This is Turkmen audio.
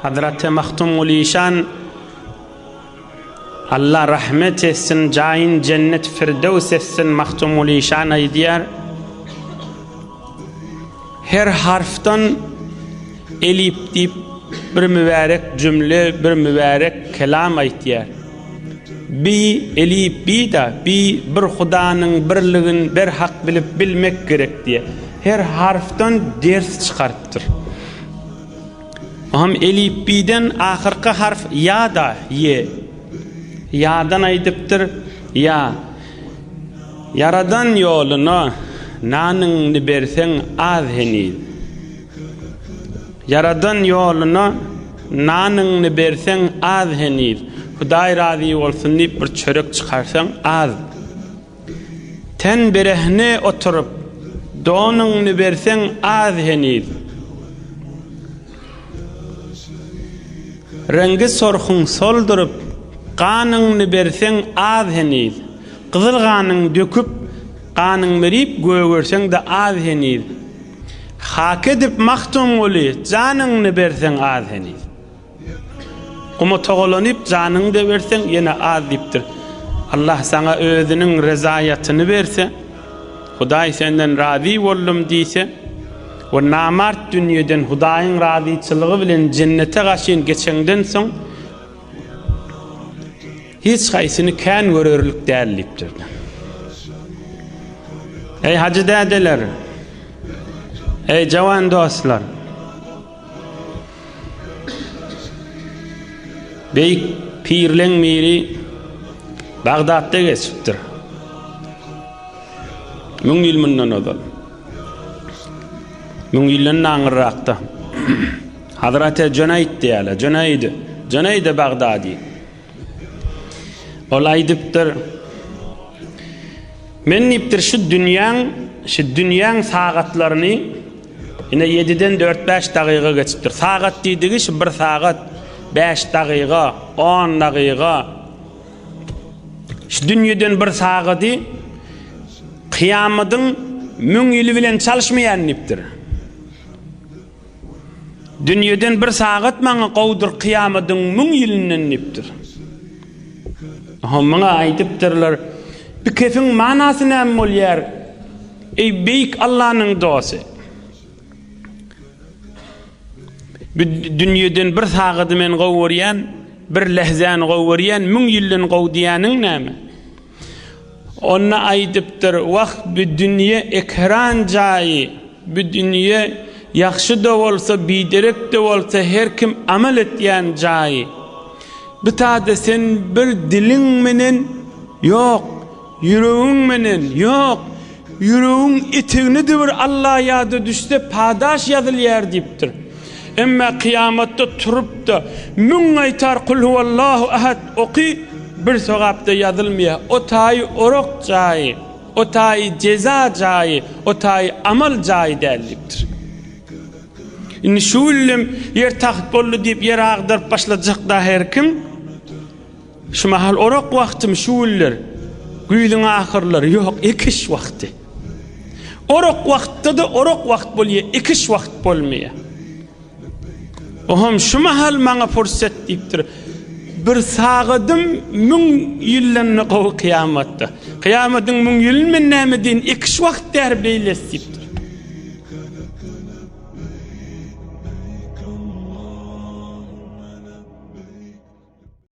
Hazreti Magtymguly işan Allah rahmet etsin, jaýyn jennet firdöws etsin Magtymguly işan aýdýar. Her harfdan elip diýip bir mübärek jümle, bir mübärek kelam aýtýar. Bi elip bi-da, bi bir Hudanyň birligin berhak bilip bilmek gerek diýýär. Her harfdan ders çykarypdyr. Oňam elipbiýden ahyrky harf ýa-da, ýe. Ýadan aýdypdyr, Ýa. Ýaradan ýoluna nanyňny berseň az heniz. Ýaradan ýoluna nanyňny berseň az heniz. Hudaý razy bolsun diýip bir çörek çykarsaň az. Ten berehne oturyp, donuňny berseň az heniz. Reňgi sorhuň solduryp, ganyňny berseň az heniz. Gyzyl ganyň döküp, ganyň berip gögerseň-de az heniz. Hak edip Magtymguly, janyňny berseň az heniz. Guma togalanyp janyňy-da berseň ýene az diýipdir. Allah saňa özüniň rezaýatyny berse, Hudaý senden razy boldum diýse we namart dünýeden Hudaýyň razyçylygy bilen jennete gaşyn geçeňden soň hiç haýsyny kän görerlik däl diýipdir. Eý hajy dädeler! Eý jawan dostlar! Beýik pirleň biri Bagdatda geçipdir. Müň ýyl mundan ozal. Müň ýyldan aňyrrakda. Hazreti Jüneýt diýýärler. Jüneýd, Jüneýd Bagdadi. Ol aýdypdyr, Men diýipdir, şu dünýäň, şu dünýäň sagatlaryny ine ýediden dört-bäş dagyga geçipdir. Sagat diýdigi şu bir sagat, bäş dagyga, on dagyga. Şu dünýeden bir sagady kyýamadyň müň ýyly bilen çalyşmaýan diýipdir. Dünýeden bir sagat maňa gowudyr kyýamadyň müň ýylyndan diýipdir. Aha muňa aýdypdyrlar, Bu kefiň manasy näme bolýar? Eý beýik Allanyň dosty. Bu dünýeden bir sagady men gowy görýän, bir lehzäni gowy görýän, müň ýyldan gowy diýýäniň näme? Onda aýdypdyr, Wah, bu dünýe ekran jaýy, bu dünýe ýagşy-da bolsa, biderek-de bolsa her kim amal etýän jaýy. Bu tada sen bir diliň menen, ýok, ýüregiň menen, ýok, ýüregiň etegine-de bir Alla ýada düşse padaş ýazylýar diýipdir. Emma kyýamatda turup-da, müň gaýtar Kulhuwallahu ahad oky, bir sogap-da ýazylmaýar. O taýy orak jaýy, o taýy jeza jaýy, o taýy amal jaýy däl diýipdir. Indi şu güllem ýer tagt boldy diýip ýer agdaryp başlajak-da her kim. Şu mahal orak wagtymy şu günler? Güýzüň ahyrlary, ýok, ekiş wagty. Orak wagtda-da orak wagt bolýar, ekiş wagt bolmaýar. Oham şu mahal maňa pursat diýipdir. Bir sagadym müň ýyldan-da gowy kyýamatda. Kyýamadyň müň ýylyny men näme diýin, ekiş wagt däl beýlesi diýipdir.